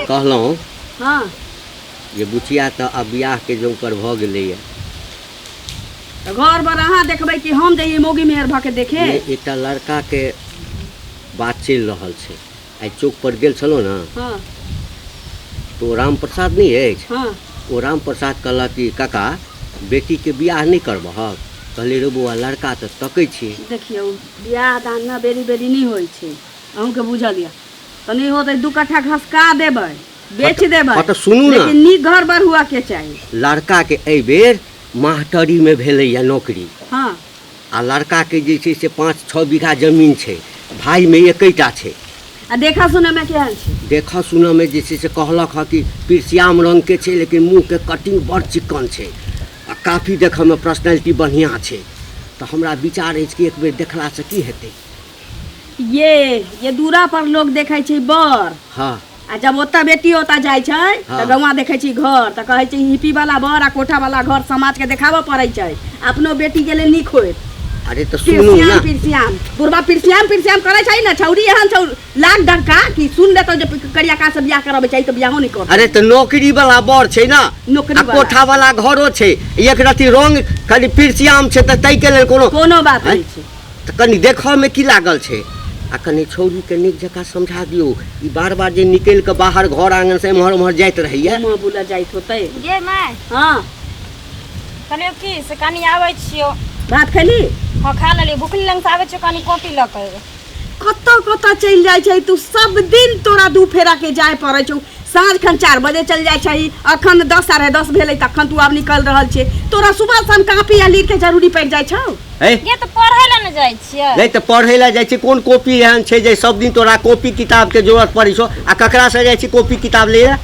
कहलहुँ हँ जे बुचिया तऽ आब बियाहके जोकर भऽ गेलैए। तऽ घर बर अहाँ देखबै कि हम जइयै मौगी मेहर भऽ के देखे? नहि, एकटा लड़काके बात चलि रहल छै। आइ चौक पर गेल छलहुँ ने। हँ। तऽ ओ राम प्रसाद नहि अछि? हँ। ओ राम प्रसाद कहलक कि काका बेटीके बियाह नहि करबहक? कहलियै रौ बौआ लड़का तऽ तकै छियै। देखियौ बियाह दान ने बेरी बेरी नहि होइ छै, अहूँके बुझल यऽ। तऽ नहि होतै 2 कट्ठा घसका देबै, बेच देबै। हँ तऽ सुनू ने। लेकिन नीक घर बर हुअ के चाही। लड़काके एहि बेर मास्टरीमे भेलैए नौकरी। हँ। आ लड़काके जे छै से 5-6 बीघा जमीन छै, भाइमे एकेटा छै। आ देखऽ सुनऽमे केहन छै? देखऽ सुनऽमे जे छै से कहलक हँ कि पिरसियाम रङ्गके छै, लेकिन मुँहके कटिंग बड़ चिक्कन छै आ काफी देखऽमे पर्सनैलिटी बढ़िआँ छै। तऽ हमरा विचार अछि कि एक बेर देखलासँ की हेतै? ये दूरा पर लोग देखै छै बर। हँ। आ जब ओतऽ बेटी ओतऽ जाइ छै तऽ हँ। गौआँ देखै छै घर, तऽ कहै छै हिप्पी वाला बर आ कोठा वाला घर समाज के देखाबऽ पड़ै छै, अपनो बेटी के लेल नीक होयत। अरे तऽ सुनू पिरसियाम ने। पिरसियाम बुढ़बा पिरसियाम पिरसियाम करै छै ने, छौरी एहन छौ लाख डंका कि सुन लेतौ जे करिया का से बियाह करबै छै तऽ बियाहो नहि करतौ। अरे तऽ नौकरी वाला बर छै ने। नौकरी आ वाला। कोठा वाला घरो छै, एक रति रंग खाली पिरसियाम छै, तऽ ताहिके लेल कोनो कोनो बात नहि छै। तऽ कनि देखऽमे की लागल छै? आ कनि छौड़ीके नीक जकाँ समझा दियौ, ई बार बार जे निकलि कऽ बाहर घर आङनसँ एम्हर ओम्हर जाइत रहैया। घूमऽ बुलऽ जाइत होतै। गे माय। हँ। कहलियौ की से कनि आबै छियौ। भात खैली? हँ खा लेलियै, भुखली लगसँ आबै छियौ कनि कॉपी लऽ कऽ एबै। कतऽ कतऽ चलि जाइ छै तू? सब दिन तोरा 2 फेरा के जाय पड़ै छौ। साँझ खन 4 बजे चलि जाइ छही, अखन 10 10:30 भेलै तखन तू आब निकलि रहल छै। तोरा सुबह शाम कॉपी आ लीड के जरूरी पड़ि जाइ छौ। हे? ये तऽ पढ़ै लए ने जाइ छियै। नहि तऽ पढ़ै लए जाइ छी, कोन कॉपी एहन छै जे सब दिन तोरा कॉपी किताब के जरूरत पड़ै छौ? आ ककरा से जाइ छी कॉपी किताब लै लए?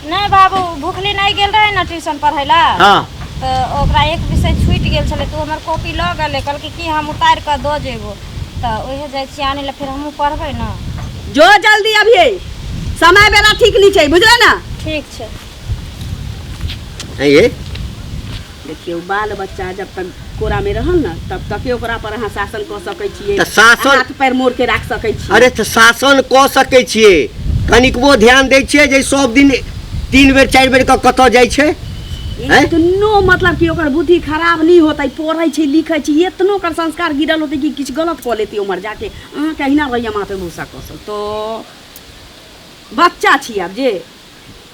नहि बाबू, भुखली नहि गेल रहै ने ट्यूशन पढ़ै लए। हँ। तऽ ओकरा एक विषय छूटि गेल छलै तऽ ओ हमर कॉपी लऽ गेलै, कहलकै कि हम उतारि कऽ दऽ जेबो, तऽ ओहे जाइ छियै आनै लए, फेर हमहूँ पढ़बै ने। जो जल्दी अभिये, समय बेला ठीक नहि छै, बुझले ने? ठीक छै। हैं ये? देखियौ बाल बच्चा जब तक कोरा में रहल ने तब तक ओकरा पर अहाँ शासन कऽ सकै छियै, तऽ शासन हाथ पैर मोड़ के राख सकै छियै। अरे तऽ शासन कऽ सकै छियै, कनिकबो ध्यान दै छियै जे सब दिन 3 बेर 4 बेर कऽ कतऽ जाइ छै? इतनो मतलब कि ओकर बुद्धि खराब नहीं होतै, पढ़ै छै लिखै छै, इतनो ओकर संस्कार गिरल होतै कि किछु गलत कऽ लेतै उमर जाके। अहाँके अहिना रहैया माथे भूसा कसल, तो बच्चा छी आब जे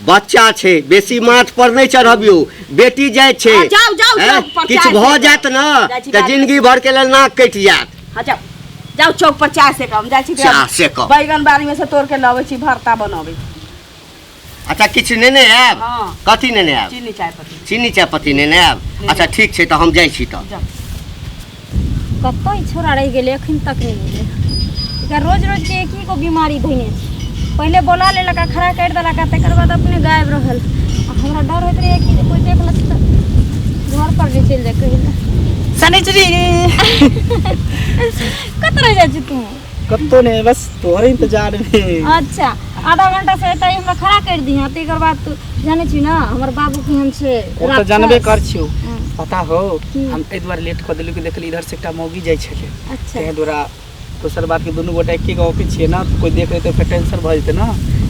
बच्चा छै, बेसी माथ पर नहि चढ़बियौ, बेटी जाइ छै। हँ, जाउ, जाउ, हैं? चौक पर किछु चाय भऽ सेकब। जायत ने जाइ छी तऽ बाजू। जिंदगी भर के लेल नाक कटि जायत। हँ जाउ जाउ चौक पर चाय सेकब, हम जाइ छी चाह सेकब। बैगन बाड़ी में से तोड़ के लबै छी, भरता बनबै। अच्छा किछु नेने आयब? हँ। कथी नेने आयब? चीनी चाय पत्ती। चीनी चाय पत्ती नेने आयब? अच्छा ठीक छै, तऽ हम जाइ छी तऽ। जाउ। कतऽ ई छोड़ा रहि गेलै, एखन तक नहि एलै। एकरा रोज रोज के एक ही गो बीमारी धयने छै। पहिले बोला लेलक आ खड़ा करि देलक आ तकर बाद अपने गायब रहल। आ हमरा डर होइत रहैए कि जे कोइ देख लेत तऽ घर पर नहि चलि जाय कहै लए। शनिचरी। कतऽ रहि जाइ छी तू? कतौ नहि, बस तोहरे इंतजार में। अच्छा आधा घंटा से एतऽ हमरा खड़ा करि दिहे, तकर बाद तू जानै छी ने हमर बाबू केहन छै। ओ तऽ जानबे कर छियौ। हँ। पता हो की? हम एहि दुआरे लेट कऽ देलहुँ कि देखली इधर से एकटा मौगी जाइ छलै। अच्छा। ताहि दुआरे दोसर बात कि दुनू गोटा एके गाँव के छियै ने, तऽ कोइ देख लेतै फेर टेंशन भऽ जेतै ने,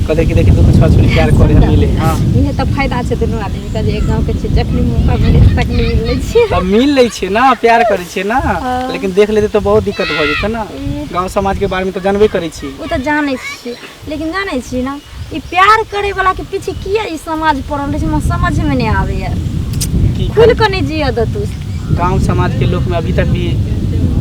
कहतै कि देखी दुनू छौ छौरी प्यार करे है मिले। हँ इहे तऽ फायदा छै दुनू आदमी के जे एक गाँव के छियै, जखनी मौका मिले तखनी मिल लै छियै। तऽ मिल लै छियै ने, प्यार करै छियै ने। हँ। लेकिन देख लेतै तऽ बहुत दिक्कत भऽ जेतै ने। ई। गाँव समाज के बारे में तऽ जानबे करै छी। ओ तऽ जानै छियै, लेकिन जानै छी ने ई प्यार करे वाला के पीछे किया ई समाज पड़ल रहै छै, हमरा समझ में नहि आबैया। की खुलि कऽ नहि जियऽ देतौ। गाँव समाज के लोक में अभी तक भी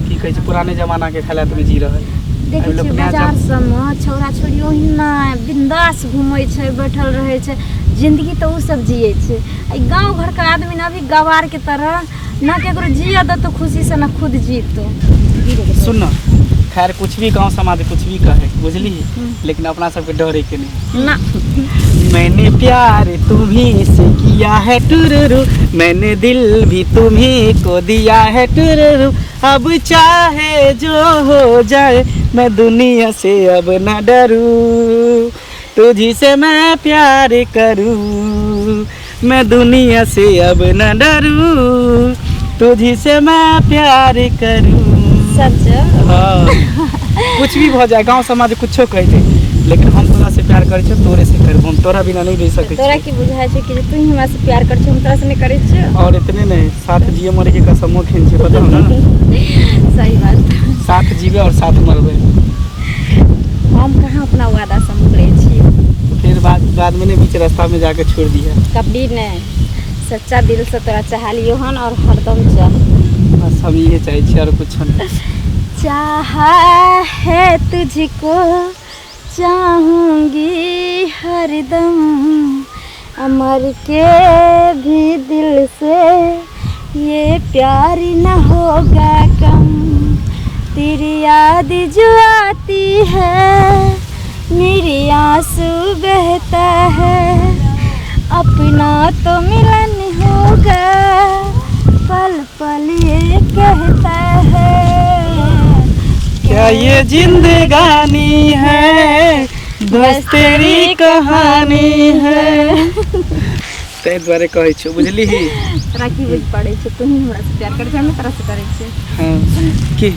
की कहै छै पुराने जमाना के हालत में जी रहल। देखै अभी लोक छियै नया बाजार सबमे छौड़ा छौड़ी ओहिना बिंदास घूमै छै, बैठल रहै छै, जिंदगी तऽ ओ सब जियै छै। आ ई गाँव घरके आदमी ने अभी गवारके तरह ना केकरो जियऽ देतौ खुशी से ना खुद जीतौ। सुन न, खैर कुछ भी गांव समाज कुछ भी कहे बुझली, लेकिन अपना सबके डरे के नहीं ना। मैंने प्यार तुम्ही से किया है टुरुरु, मैंने दिल भी तुम्ही को दिया है टुरुरु, अब चाहे जो हो जाए मैं दुनिया से अब न डरूं, तुझी से मैं प्यार करूं, मैं दुनिया से अब न डरूं, तुझी से मैं प्यार करूं। सच? हाँ, कुछ भी भऽ जाए, गांव समाज कुछो कह दे, लेकिन हम तोरा से प्यार करै छियौ, तोरे से करबो, हम तोरा बिना नहि रहि सकै तोरा छियौ। की बुझाइ छै कि जे तू ही हमरा से प्यार करै छी, हम तोरा से नहि करै छियौ? और इतने नहीं, साथ जिए मरे के कसमो खेन छियै, पता हौ ना? सही बात। साथ जीवे और साथ मरबै। हम कहाँ अपना वादा से मुकरै छी? फिर बाद बाद में नहीं बीच रास्ता में जाके छोड़ दिया। कभी नहीं, सच्चा दिल से तोरा चाहलियो हन और हरदम चाह। बस हम ये चाहे छी और कुछ नहीं। चाहा है तुझको चाहूंगी हरदम, अमर के भी दिल से ये प्यार न होगा कम। तेरी याद जो आती है मेरी आंसू बहता है, अपना तो मिलन होगा पल पल ये कहता है। क्या ये जिंदगानी है, बस तेरी कहानी है। ताहि दुआरे कहै छियौ, बुझलिही? तोरा की बुझि पड़ै छै? तू ही हमरा से प्यार करै छै, हम तोरा से करै छियै। हँ की?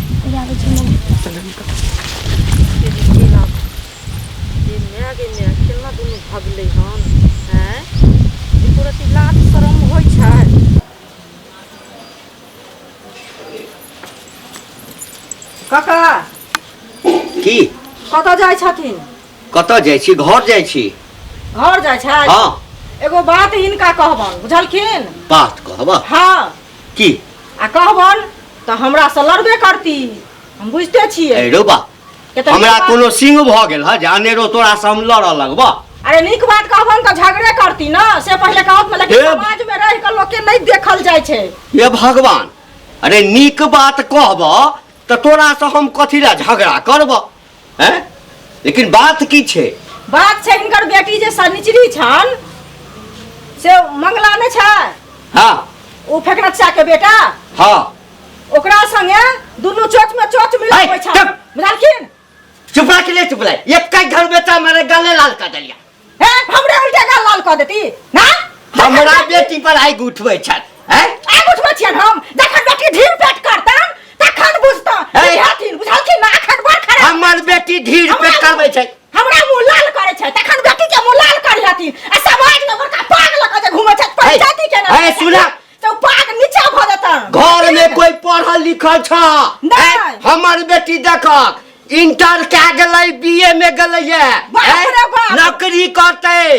आबै छै मम्मी। चल निकल। ये माय गे माय, केना दुनू भगलै हन आँय, एको रत्ती लाज शरम होइ छै? काका। की? कतऽ जाइ छथिन? कतऽ जाइ छी? घर जाइ छी। घर जाइ छै? हँ। एगो बात हिनका कहबन, बुझलखिन? बात कहब? हँ। की? आ कहबन तऽ हमरा से लड़बे करती, हम बुझते छियै। ए रौ बा, के तऽ हमरा नीक बात- कोनो सिंह भऽ गेल ह जे अनेरो तोरा से हम लड़ऽ लगबह? अरे नीक बात कहबन तऽ झगड़े करती ना, से पहिले कहत, लेकिन हे- समाज में रहि कऽ लोक के नहि देखल जाइ छै। हे भगवान, अरे नीक बात कहब तऽ तोरा से हम कथी लए झगड़ा करब हैं? लेकिन बात की छै? बात छै हिनकर बेटी जे सनिचरी छन, से मंगला नहि छै? हाँ। ओ फेकरच्चा के बेटा। हाँ। ओकरा संगे दुनू चोच में चोच मिलाबै ऐ, छन। चुप। बुझलखिन? चुप रह के ले, चुप रह, एक घर बेटा मेरे गले लाल कर दिया। हे, हमरे उल्टे गाल लाल कऽ देती ना? हमरा बेटी पर आगि उठबै छथि हैं? आगि उठबै छियनि हम? जखन बेटी ढीर पेट करतन तखन बुझतन। हे। बुझलखिन? बुझलखिन ना? अखन बड़ खराब। हमर बेटी ढीर पेट करबै छै। हमरा मुँह लाल करै छै, तखन बेटी के मुँह लाल करी हथिन आ समाज में बड़का पाग लऽ कऽ जे घूमै छै, पंचायती के ना। हे, सुना। तऽ ओ पाग नीचा भऽ जेतन। घर में कोई पढ़ल लिखल छ? नहि। हैं? हमर बेटी देखक, इंटर कए गेलै, बीए में गेलै ये। बाप हैं? रे बाप। नौकरी करतै,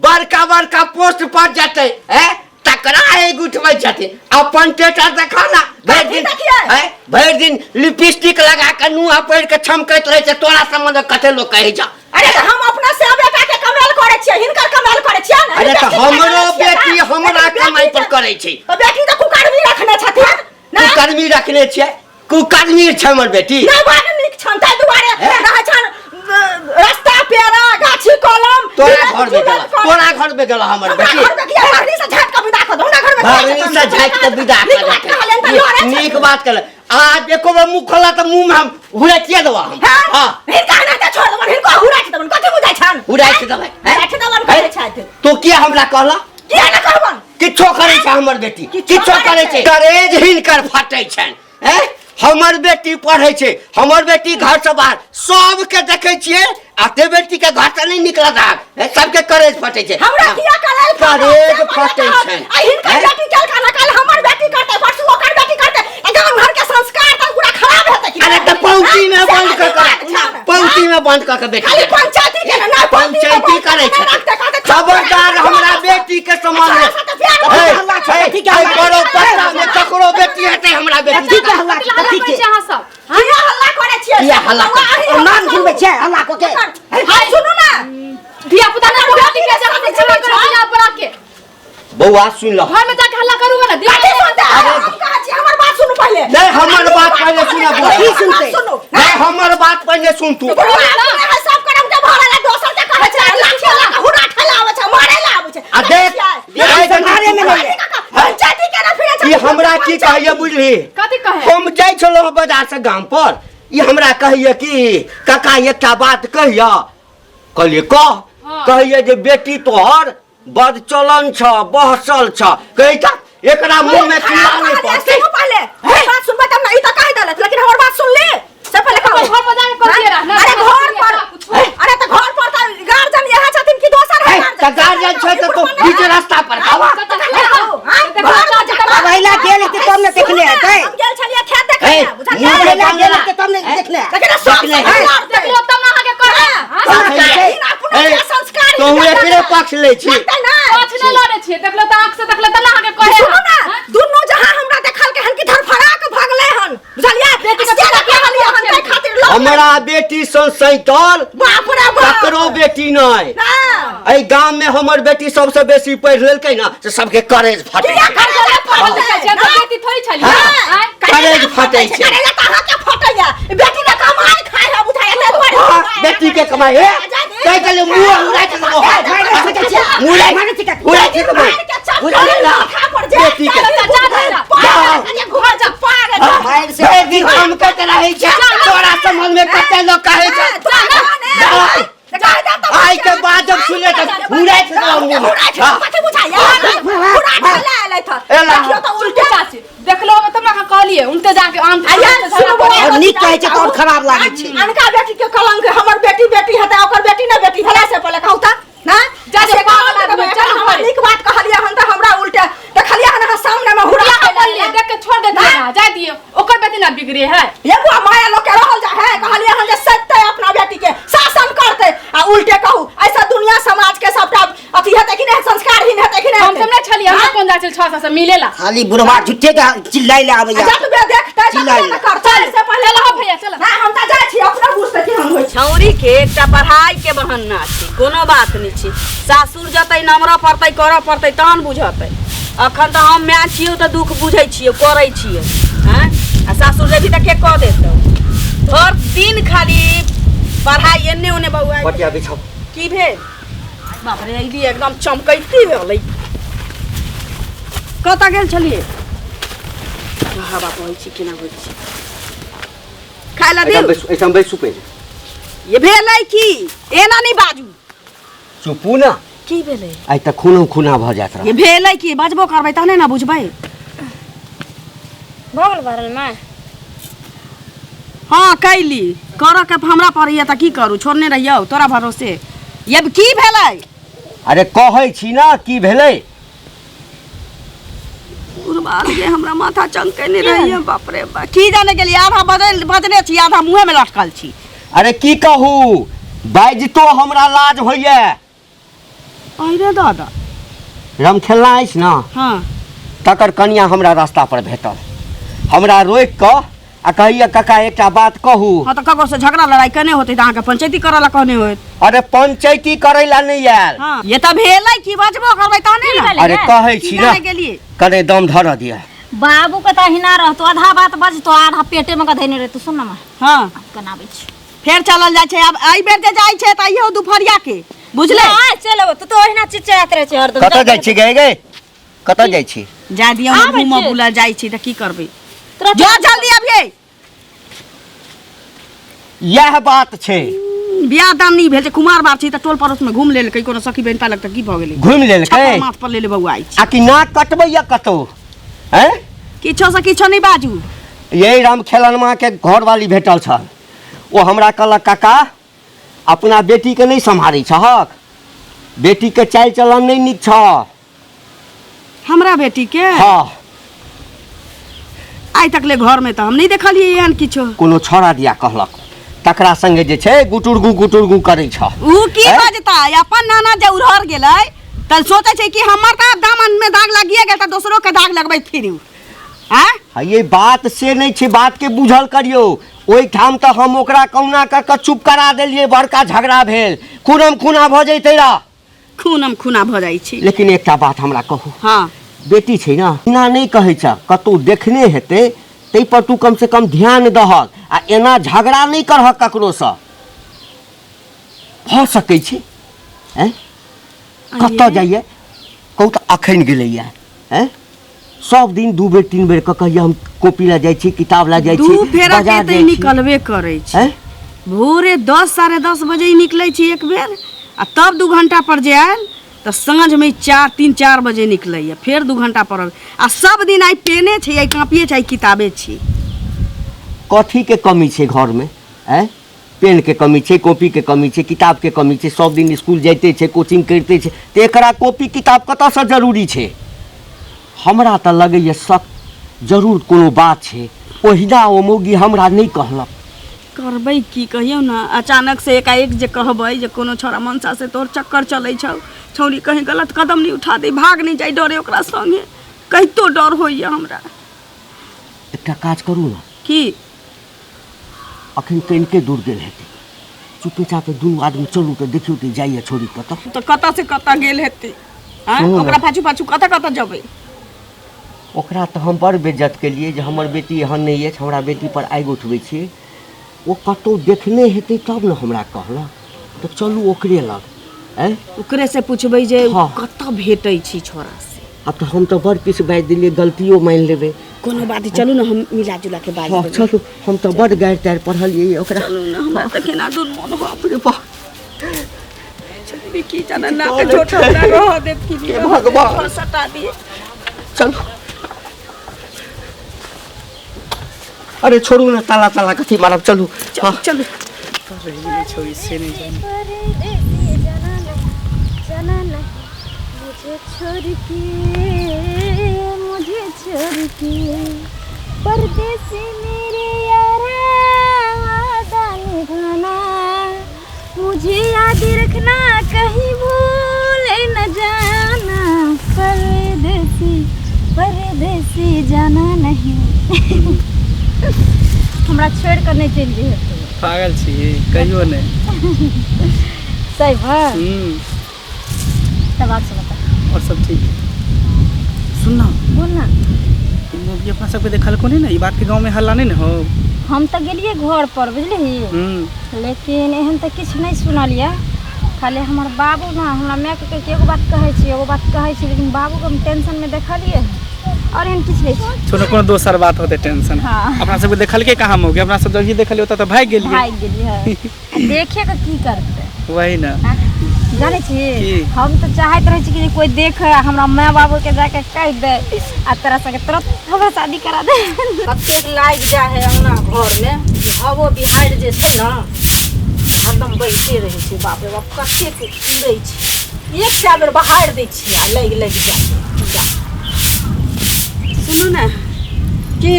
बड़का बड़का पोस्ट पर जेतै, हैं? तकरा आगि उठबै छथिन। अपन टेटर देखा ना, भरि कथी दिन देखियै? हैं? भरि दिन लिपस्टिक लगा के नुआ पहिर के चमकैत रहै छै। तोरा संबंध कते लोक कहै छ? अरे तऽ हम अपना से बेटा के कमाल करै छियै, हिनकर कमाल करै छियै ने? अरे तऽ बेटी के हमरो कमाल छियै बेटी ना? हमरा लेकिन कमाइ बेटी पर करै छै। तऽ बेटी तऽ कुकर्मी रखने छथिन ना? कुकर्मी रखने छियै? कुकर्मी छै हमर बेटी? नहि, बड़ नीक छनि, ताहि दुआरे हे? रहै छनि रस्ता पेड़ा गाछी कलम। तोरा मिलत घर में जुलत गेला? कर- तोरा घर में गेला हमर हमरा बेटी? घर में किया? घरनी से झाँटि कऽ विदा कऽ दो, हमरा घर में किया घरनी से जेतन? झाँटि कऽ विदा नीक कऽ बात कहलियनि तऽ लड़ै देतै। छथिन। नीक बात कहले, आज एको बेर मुँह खोला तऽ मुँह में हम हुरैतिये देबा हम। हैं? हाँ। हिनका एनाहिते छोड़ देबनि, हिनको हुराठि देबनि, कथी बुझाइ छनि? हुराठि देबै, हैं? हुराठि देबनि कहै छथि। तू किया हमरा कहला? किया ने कहबनि? किछो करै छै हमर बेटी? किछो किछो करै करै छै? छै। करेज हिनकर फटै छनि। हैं? हमर बेटी पढ़ै छै, हमर बेटी घर से बाहर सबके देखै छियै, आ ते बेटी के घर से नहि निकलत आब, हैं? सबके करेज फटै छै। हमरा किया करेज फटै? करेज फटै छनि। आ हिनकर हैं? बेटी केलका ना, काल्हि हमर बेटी करतै, परसू ओकर बेटी करतै, आ गाम घर के संस्कार तऽ पूरा खराब हेतै कि अरे नहि? तऽ पौती में हैं? बंद से कऽ बात के छनि। पौती में बंद कऽ के बेटी खाली पंचायती के ना, पौती में पंचायती बंद करै कऽ के छै। रखतै, कहतै, खबरदार हमरा बेटी के समान अच्छा, अच्छा, तऽ फेर हे, हल्ला छै, हे, कथी के हे, हल्ला बड़ो छै? पत्ता में ककरो बेटी हेतै हमरा बेटी कथी के हल्ला कथी के अहाँ सब किया हल्ला करै छियै? किया हल्ला करै ओ नाम सुनबै छियै हल्ला कऽ के? हाय, सुनू ना। धिया पुता ने बेटी के जहाँ से झगड़ा करू धिया पुता के। बौआ, सुन लह। घर में जाके हल्ला करूंगा ना धिया कथी सुनते? हम कहै छी, हमर बात सुनू पहिले। नहीं, हमर बात पहिले सुनऽ बौआ। की सुनते? सुनू। नहीं, हमर बात पहिले सुन तू। बुढ़वा अपने है सब करम के भरल है, दोसर के कहै छै, लाठी लऽ कऽ हुरा ठेला आबै छै, मारै लए आबै छै। आ देख, मारे में नहीं पंचायती के ना फिरे छै। ई हमरा की कहैया बुझली? कथी कहे? हम जाइ छलहुँ बाजार से गाम पर, ई हमरा कहैया कि काका एकटा बात कहिया। कहलियै कह। कहैया जे बेटी तोहर बदचलन छ, बहसल छ। कहै त एकरा मुंह में कीड़ा नहीं पड़तै। सुनू पहिले, हमर बात सुनबै तब ना। ई तऽ कहि देलक, लेकिन हमर बात सुन ले से पहिले। कहू घर पर जाके कर दिए रह ना। अरे घर पर, अरे तऽ घर पर देखले है। देखलो तब ना अहाँके कहै। ए, संस्कार तोहू एकरे पक्ष लै छी। पक्ष नहि लड़ै छियै, देखलो तऽ आँख से देखलो तऽ ना अहाँके कहै। सुनू ना, दुनू जहाँ हमरा देखल के हन कि धरफड़ा के भगले हन, बुझलियै? बेटी के से देखलियै हन, ताहि खातिर लड़लै। हमरा बेटी सन सैतल बाप रे बाप। ककरो बेटी नहि। ना। एहि गाम में हमर बेटी सबसे बेसी पढ़ि लेलकै ना से सबके करेज फटै किया छै। करेला फटै छियै तऽ बेटी थोड़ी छलियै। हाँ। आँय? करेज फटै छै। करेला तऽ अहाँके फटैया। बेटी ने कमाई खाय है, बुझाइया, ताहि दुआरे। हाँ, बेटी के कमाई हे कहि देलियै मुँह उड़ाइ छै तऽ मुँह उड़ाइ उड़ाइ छै तऽ मुँह उड़ाइ ना बेटी के। भरि दिन काम करते रहै छै, तोरा समझ में कते लोग कहै छै। आइ के बाद जब सुनले तऽ उड़ाइ छै तऽ मुँह। हाँ। एला। चाची देखलो हम तब ना कहलियै उनते जाके आम और नीक कहै छै तऽ और खराब लागै छै। अनका बेटी के कलंक, हमर बेटी बेटी हेतै, ओकर बेटी ने बेटी भेला से पहिले कहू तऽ ना जा जे से पागल कहलक आदमी, तऽ चलू हमरा घरे। नीक बात कहलियै हन तऽ हमरा उल्टे देखलियै हन अहाँ सामने मे हुरा बोललियै देख के छोड़ देतियै ना, जाय दियौ, ओकर बेटी ना बिगड़े है। ये बुआ माया लोग के रहल जा है, कहलियै हन जे सत्य अपना बेटी के शासन करते आ उल्टे कहू ऐसा दुनिया समाज के सबटा अथी हेतै कि नहि, संस्कारहीन हेतै कि नहि? हम सब नहि छलियै, हम कोन जाइ छलियै छओ साल से मिलेला। खाली बुढ़वा झूठे के चिल्लाइ ले आबैया। जतबे देखतै ततबे चिल्लाइ। ने करतै, से पहिले चल हो भैया, चल। ना, हम तऽ जाइ छी, अपना बुझतै केहन होइ छै। छौरी के एकटा पढ़ाई के बहाना छै, कोनो बात नहि छै। सासुर जतै नमरऽ पड़तै, करऽ पड़तै, तहन बुझतै। अखन तऽ हम माय छियौ तऽ दुख बुझै छियौ, करै छियौ। आँय, आ सासुर जेबही तऽ के कऽ देतौ? भरि दिन खाली पढ़ाई एन्ने ओन्ने बौआ। पटिया बिछाउ। की भेल? बाप रे, अइली एकदम चमकैते भेलै। कतऽ गेल छलियै? हवा बहै छै, केना होइ छै? खाय लए एहिठाम दियौ। बैसू, एहिठाम बैसू पहिले। ये भेलै की? एना नहि बाजू। चुपू ना। की भेलै? आइ तऽ खूनो खूना भऽ जायत ये रहत। भेलै की? बजबो करबै तहने ने बुझबै। भऽ गेल भरल माय? हँ कैली, करऽ के हमरा पड़ैया तऽ की करू, छोड़ने रहियौ तोरा भरोसे। ये की भेलै? अरे कहै छी ना की भेलै। बुढ़बा गे, हमरा माथा चमकेने रहैया। बाप रे बाप, की जाने गेलियै, आधा बजल बजने छी, आधा मुँहे मे लटकल छी। अरे की कहू, बाजितो हमरा लाज होइए। अरे दादा। रमखेलना अछि ने? हाँ। तकर कनिया हमरा रास्ता पर भेटल, हमरा रोकि कऽ आ कहैया काका एकटा बात कहू। हाँ तऽ ककरो से झगड़ा लड़ाई केने होतै तऽ अहाँके पंचायती करऽ ला कहने होत। अरे पंचायती करै ला नहि आयल। हाँ, ये तऽ भेलै की? बजबो करबै तहने ने। अरे कहै की छी ना, जाने गेलियै। कने दम धरऽ दिअ। बाबू के तऽ अहिना रहतो, आधा बात बजतो आधा पेटे में गधेने रहतो। सुन ना माँ। हाँ। आब केना आबै छी? फेर चलल जाइ छै, आब एहि बेर जे जाइ छै तऽ अइहो दुपहरिया के, बुझले? नहि चल अबो, तू तऽ ओहिना चिचियाइत रहै छै हरदम। कतऽ जाइ छी गे? गे कतऽ जाइ छी? जा दियौ ने, आबै घूमऽ छियै। बुलऽ जाइ छी तऽ की करबै? तोरा जो जल्दी अबियै। इएह बात छै। बियाह दान नहि भेल छै, कुमार बार छी तऽ टोल पड़ोस में घूम लेलकै, कोनो सखी बहिन पालक तऽ की भऽ गेलै? घुमि लेलकै। छप्पर माथ पर लेले बौआ छै। आ कि नाक कटबैया कतौ? हैं? किछो से किछो नहि बाजू। यही राम खेलनमा के घरवाली भेटल छल, ओ हमरा कहलक काका अपना बेटीके नहि सम्हारै छहक, बेटीके चालि चलन नहि नीक छह। हमरा बेटी के? हाँ। आइ तक ले घर में तऽ हम नहि देखलियै एहन किछो। कोनो छौड़ा दिया कहलक, तकरा संगे जे छै गुटुरगु गुटुरगु करै छह। ऊ की हैं? बजतै? अपन नाना जे उड़हर गेलै तऽ सोचै छै कि हमर तऽ दामन में दाग लागिए गेल तऽ दोसरो के दाग लगबै फिरू। आँय? आ ये बात से नहि छै, बात के बुझल करियौ। ओहिठाम तऽ हम ओकरा कहुना कऽ कऽ चुप करा देलियै, बड़का झगड़ा भेल, खूनम खूना भऽ जैतै रह। खूनम खूना भऽ जाइ छै। लेकिन एकटा बात हमरा कहू। हाँ। बेटी छै ने, एना नहि कहै छ, कतहु देखने हेतै ताहि पर तू कम से कम ध्यान दहक आ एना झगड़ा नहि करहक ककरोसँ। भऽ सकै छै। आँय, कतऽ जाइए कहू तऽ? अखन गेलैए। आँय, सब दिन 2 बेर 3 बेर कऽ कहैए हम कॉपी लए जाइ छी, किताब लए जाइ छी, दू फेरा के बाजार तऽ जाइ छी। निकलबे करै छै। आँय? भोरे 10 10:30 बजे निकलै छी एक बेर, आ तब 2 घंटा पर जे आयल तऽ साँझमे 4 3 4 बजे निकलैए, फेर 2 घंटा पर अबै। आ सब दिन आइ पेने छै, आइ कॉपिए छै, आइ किताबे छै। कथीके कमी छै घरमे? आँय, पेनके कमी छै, कॉपीके कमी छै, किताबके कमी छै? सब दिन स्कूल जाइते छै, कोचिंग करिते छै, तऽ एकरा कॉपी किताब कतऽसँ जरूरी छै? हमरा तऽ लगैए शक जरूर कोनो बात छै, ओहिना ओ मौगी हमरा नहि कहलक। करबै की कहियौ ने, अचानक से एकाएक जे कहबै जे कोनो छौड़ा मनसा से तोहर चक्कर चलै छौ, छौड़ी कहीं गलत कदम नहि उठा दे, भाग नहि जाइ डरे ओकरा संगे, कहितो डर होइए हमरा। एकटा काज करू ने। की? अखन कनिके दूर गेल हेतै, चुपे चापे दुनू आदमी चलू तऽ देखियौ तऽ जाइए छोड़ी कतऽ। तऽ कतऽ से कतऽ गेल हेतै? आँय, सुनू ने। ओकरा पाछू पाछू कतऽ कतऽ जेबै? ओकरा तऽ हम बड़ बेज्जत केलियै जे हमर बेटी एहन नहि अछि, हमरा बेटीपर आगि उठबै छियै। ओ कतहु देखने हेतै तब ने हमरा कहलक, तऽ चलू ओकरे लग। आँय, ओकरे से पुछबै जे हँ। कतऽ भेटै छी छोड़ा से। आब तऽ हम तऽ बड़ किछु बाजि देलियै, गलतियो मानि लेबै। कोनो बात नहि, चलू ने हम मिला जुला के बाजि हँ देबै। चलू, हम तऽ बड़ गारि तारि पढ़लियै ओकरा। चलू ने, हमरा तऽ केना दुन मोन हो। बाप रे बाप, छोड़ी की जाने नाक छोट हमरा रह देत कि नहि रहऽ देत, भगवान। घर सटा दिए। चलू। अरे छोड़ू ने, ताला ताला कथी मारब, चलू। हँ चलू। छोड़ी से नहीं जानी। परदेसी जाना नहीं, जाना नहीं मुझे छोड़ के, मुझे छोड़ के परदेसी मेरे यारा, वादा निभाना, मुझे याद रखना, कहीं भूल न जाना, परदेसी परदेसी जाना नहीं। हमरा छोड़ कर नहीं चलि जइहे तू। पागल छी, कहियो नहि। सही बात। हम्म। तब आब से बता। और सब ठीक? सुन ना। बोल ना। ई मूवी अपना सबके देखलको नहि ने, ई बात के गाँव में हल्ला नहि ने हो? हम तऽ गेलियै घर पर, बुझलिही? हम्म। लेकिन एहन तऽ किछु नहि सुनलियै। खाली हमर बाबू ने हमरा मायके कहै एगो बात कहै छी, एगो बात कहै छी, लेकिन बाबूके हम टेंशनमे देखलियै, आओर एहन किछु नहि छै। छोड़ो, कोनो दोसर बात होते टेंशन। हाँ। अपना सबके देखलके कहाँ मौके, अपना सब जब ही देखलियै ओतऽ तऽ भागि गेलियै। भागि गेलियै। देखे के की करतै? वही ने। आँ? जानै छी की? हम तऽ चाहैत रहै छी कि जे कोइ देखे आ हमरा माय बाबूके जाके कहि दे आ तोरा सबके तुरंत हमरा शादी करा दे। कतेक लागि जाइ है अंगना घरमे जे हवो बिहाड़ि जे छै ने हरदम बहिते रहै छै। बाप रे बाप, कतेक उड़ै छै। एक सए बेर बहारि दै छियै आ लागि लागि जाइ छै कीड़ा। सुनू ने। की?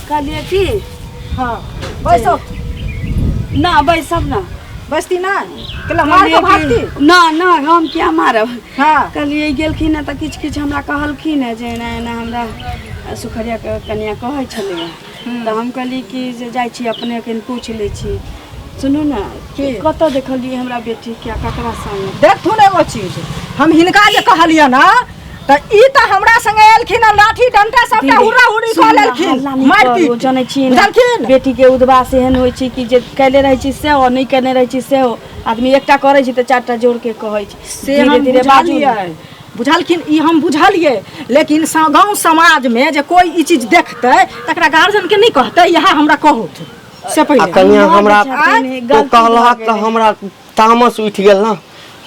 कहलियै की, हँ, बैसो। ना बैसब ना। बैसती नहि केला मार के भागती? ना ना, हम किया मारब? हँ। कहलियै गेलखिन हँ तऽ किछु किछु हमरा कहलखिन हँ जे एना एना हमरा सुखरियाके कनिया कहै छलैया, तऽ हम कहलियै कि जे जाइ छी अपने कनि पूछि लै छी। सुनू ने। की? कतऽ देखलियै हमरा बेटीके आ ककरा संगे? देखथुन, एगो चीज हम हिनका जे कहलियनि हँ तऽ ई तऽ हमरा संगे एलखिन हँ, लाठी डंटा सबटा हुर्रा हुर्री कऽ लेलखिन, हल्ला नहि मारि करू, पीट। जनै छियै ने, बुझलखिन? बेटीके उदबास एहन होइ छै कि जे कैले रहै छी सेहो, नहि केने रहै छी सेहो, आदमी एकटा करै छै तऽ चारिटा जोड़ के कहै छै। से धीरे हम धीरे बाजू ने। बुझलियै, बुझलखिन? ई हम बुझलियै, लेकिन गाँव समाजमे जे कोइ ई चीज देखतै तकरा गार्जियन के नहि कहतै, इएह हमरा कहूथ से आ पहिले। कनिया हमरा नहि, तो गलती कहलहक भऽ तऽ हमरा तामस उठि गेल ने।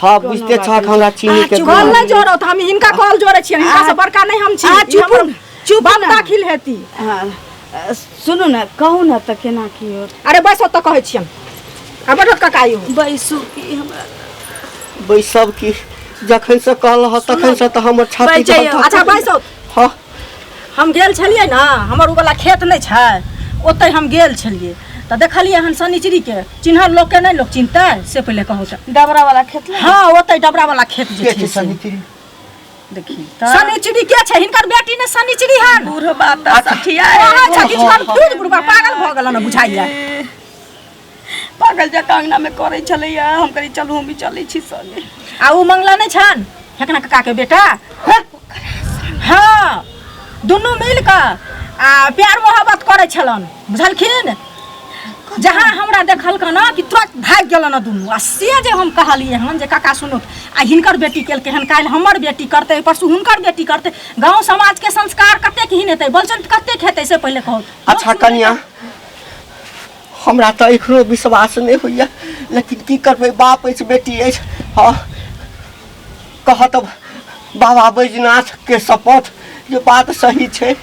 हँ, बुझते छहक हमरा चीनी के कॉल नहि जोड़ो तऽ हम हिनका कॉल जोड़ै छियै, हिनका से बड़का नहि हम छी। आ, ई चुप हमर न, चुप बाप न। दाखिल हेती। हँ, सुनू ने, कहू ने तऽ केना की होत? अरे बस, ओतऽ कहै छियनि। आ बैठो काका यौ। बैसू की हमरा? बैसब की, जखन से कहलह तखन से तऽ हमर छाती बैसै धक धक। अच्छा बैसो। हँ। हम गेल छलियै ने, हमर ओ वाला खेत नहि छै, ओतहि हम गेल छलियै तऽ देखलियै हन शनिचरीके। चिन्हल लोकके नहि लोक चिन्हतै से पहिले कहू तऽ। डबरा वाला खेत लग? हँ, ओतहि डबरा वाला खेत जे के छै छै से। सनिचरी? देखी तऽ शनिचरी के छै? हिनकर बेटी ने शनिचरी हन। बूढ़ बात तऽ सठिया कहाँ छै? किछु कन्फ्यूज, बुढ़बा पागल भऽ गेल ने बुझाइया। पागल जकाँ अंगना में करै छलैया। हम कहली चलू, हम भी चलै छी संगे। आ ओ मंगला नहि छनि फेकना काका के बेटा? हँ, दुनू मिल कऽ आ प्यार मोहब्बत करै छलन, बुझलखिन? जहाँ हमरा देखलक ने कि तुरंत भागि गेलन दुनू। आ से जे हम कहलियै हन जे काका सुनू, आ हिनकर बेटी केलकै हन, काल्हि हमर बेटी करतै, परसू हुनकर बेटी करतै, गाँव समाजके संस्कार कतेक हीन हेतै, बलचन कतेक हेतै से पहिले कहू। अच्छा कनिया, हमरा तऽ एखनो विश्वास नहि होइए, लेकिन की करबै, बाप अछि, बेटी अछि। हँ, कहत बाबा बैजनाथ के शपथ जे बात सही छै।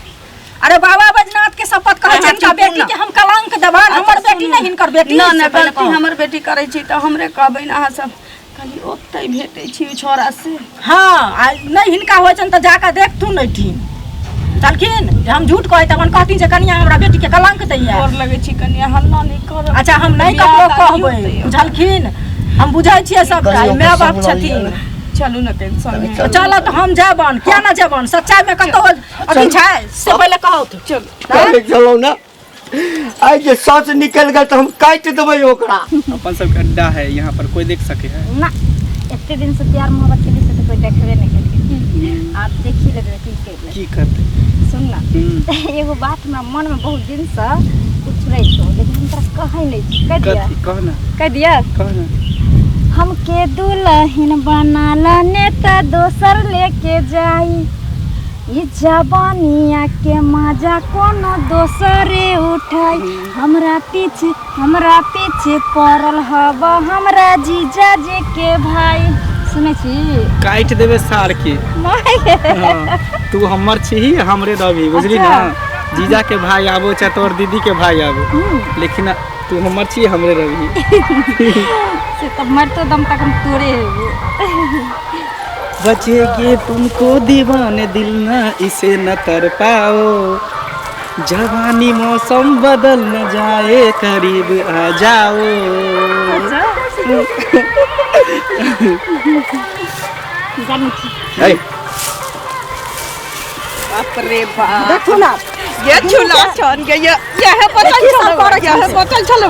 अरे बाबा बैजनाथ के शपथ कहै छै, हिनका चुप बेटी ना। के हम कलंक देबनि? हमर बेटी नहि, हिनकर बेटी। ना से ना, पहिले गलती कहू। हमर बेटी करै छी तऽ हमरे कहबै ने अहाँ सब। कहली ओतहि भेटै छी ओ छौड़ा से? हँ, आ नहि हिनका होइ छनि तऽ जाकऽ देखथुन एहिठिन। बुझलखिन जे हम झूठ कहै तखन कहथिन जे कनिया हमरा बेटीके कलंक दैया। गोर लगै छी कनिया, हल्ला नहि करब। अच्छा, हम नहि बियाह ककरो दान कहबै, होतै। बुझलखिन? हम बुझै छियै सबटा, ई माय बाप छथिन। चलू ने टेंशन नहि। चलऽ तऽ हम जेबन, किया ना जेबन? सच्चाइ में कतौ अथी छै से पहिले कहू। चलू। कहै छलहुँ ने, आइ जे सच निकलि गेल तऽ हम काटि देबै ओकरा। अपन सबके अड्डा है यहाँ पर, कोई देख सके है ना? एते दिन से प्यार मोहब्बत के से तो कोई देखबे नहीं केलकै, आब देखी लेबै की केलै। की करते? सुन ना। एगो बात हमरा मन में बहुत दिन से उछलै छौ, लेकिन हम तोरा कहै नहीं छी। कह दिया? कथी? कह ना। कह दिया? कह ना। हमके दुल्हन बना ने त दोसर लेके जाई, ई जवानिया के मजा कोनो दोसरे उठाई, हमरा पीछे पड़ल हब हमरा जीजा जी के भाई। सुनै छी? काटि देबे सार के। माय गे। हाँ, तू हमर छी, हमरे रहबी, बुझली ना? जीजा के भाई आबो चाहे तोहर दीदी के भाई आबो, लेकिन तू हमर छी, हमरे रहबी। से तऽ मरतो दम तक हम तोरे हेबो। बचेगी तुमको दीवाने दिल ना इसे न तर पाओ, जवानी मौसम बदल न जाए, करीब आ जाओ। जानै छी। है। बाप रे बाप। देखू ना। ये झूला छन के ये यह बचल की सब छलो, करै यह छलै? बचल छलो,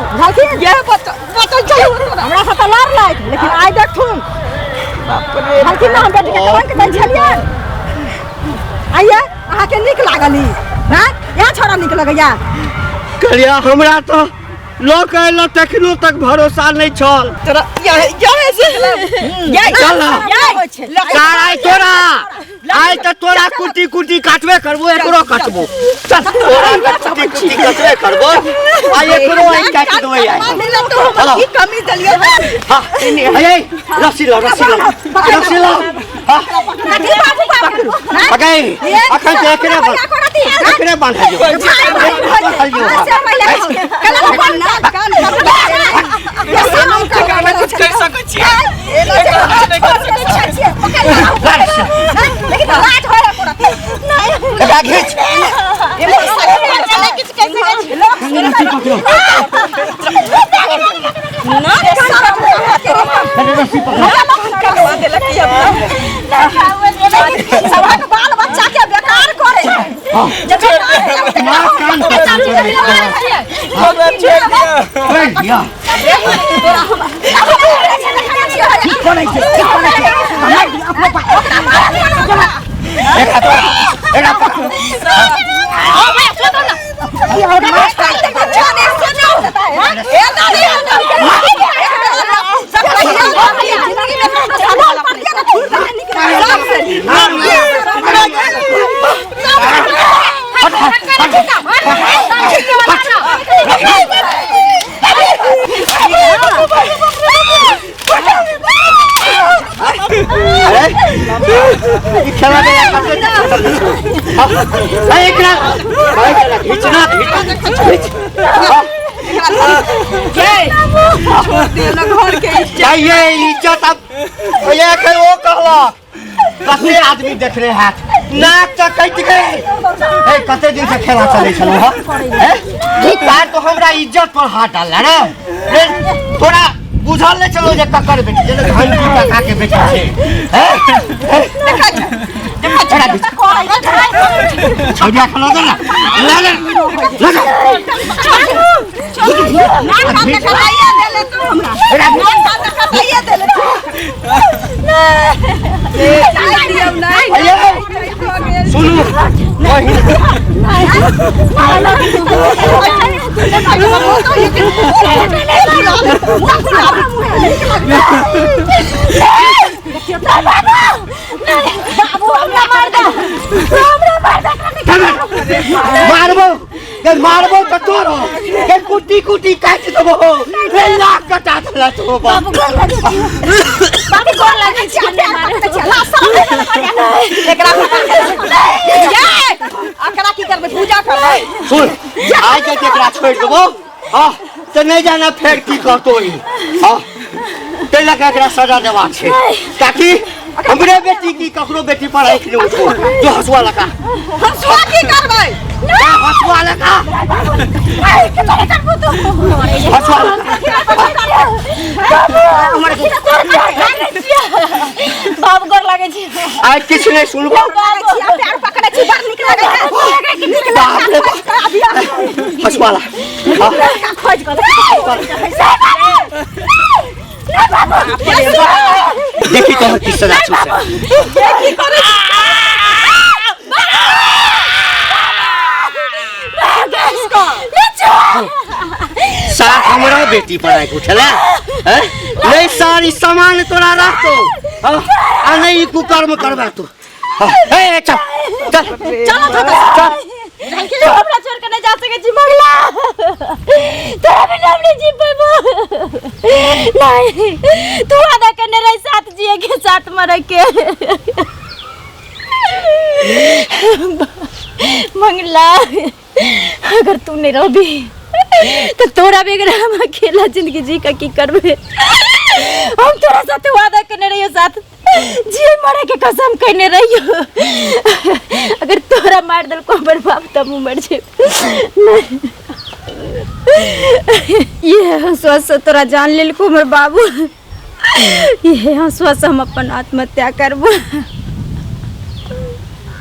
यह बचल बचल छलो। हमरा से तऽ लड़लथि, लेकिन आइ देखथुन। बाप रे। बुझलखिन ना, हम बेटीके कलंक दै छलियै। आइये अहाँके नीक लागल ई? हँ, इएह छोड़ा नीक लगैया? करिया, हमरा तऽ लऽ कऽ एलऽ तखनो तक भरोसा नहि छल। तोरा यह यह से ये चल ना। होइ छै। सार, आइ तोरा, आइ तऽ तोरा कुटी कुटी काटबे करबो, एकरो काटबो। चल, तोरा तऽ कुटी कुटी काटबे करबो, आ एकरो आइ काटि देबै आइ। तो हम की कमी देलियै? हाँ, अये, रस्सी लो, रस्सी लो, रस्सी लो। हाँ, पकड़। अखन तऽ एकरे बांध, एकरे बांधलियौ, बांधलियौ। कुछ कर सकै छियै? एकरा घीच। रस्सी पकड़ो, अरे रस्सी पकड़ो। सभक बाल बच्चा के बेकार करे है। माँ कान पकड़ के दिया। की करै छै, की करै छै? एकरा तोरा, एकरा पकड़ो। अरे ई खेला के अरे एकरा, एकरा घिचना, घिच। घर के चाहिए इज्जत। अब ये के ओ कहलक कते आदमी देखने हैत, नाक तऽ कटि गेल। ए, कते दिन से खेला चलै छलौ हँ? ए, तार तो हमरा इज्जत पर हाथ डालला रे। रे, तोरा बुझल नहि छलौ जे ककर बेटी जे घंटी काका के बेटी छै? हैं? एकरा घिच। छौड़िया के लऽ जा ना, लऽ जा, लऽ जा। एकरा घिच। अये, सुनू बहिन। मारबो के, मारबो तऽ तोरो के कुटी कुटी काटि देबो रे, नाक कटा देला तो बाप। बाबू, गोर लगै छी, नहि मारू। एकरा की करबै? पूजा करबै? सुन, आइ जे एकरा छोड़ि देबो हाँ तऽ नहि जाना फेर की करतो ई। हाँ, ताहि लऽ कऽ एकरा सजा देबाक छै ताकि हमरे बेटी की ककरो बेटी पर आँखि नहि उठो जो हसुआ लगा हंसुआ की करबै हसुआ लगा हसुआ लगा बाप गोर लागै छी आइ किछु नहि सुनबो पैर पकड़ै छी बड़ नीक लागै छै बाप रे बाप हसुआ ला लड़का खोज कऽ देखी तोहर की सजा छौ से। की करै छी? सार हमरा बेटी पर आँखि उठेला हैं? नहीं सार ई सामान तोरा रहतो हाँ, आ नहीं ई कुकर्म करबा तू हाँ, ए, चल चल चलो चल तू हमरा छोड़ के नहीं जा सकै छी मंगला तोरा बिना हम नहीं जी पेबो नहीं तू वादा करने रही साथ जिए के साथ मरे के मंगला अगर तू नहीं रहबी तो तोरा बगैर हम अकेला जिंदगी जी का की करबे हम तोरा साथ वादा करने रहियो साथ जिए मरे के कसम कहने रहियो अगर तोरा मार देलको हमर बाप तब हम मर जेब नहीं। ये हंसुआ से तोरा जान लेलको हमर बाबू ये हंसुआ से हम अपन आत्महत्या करबो।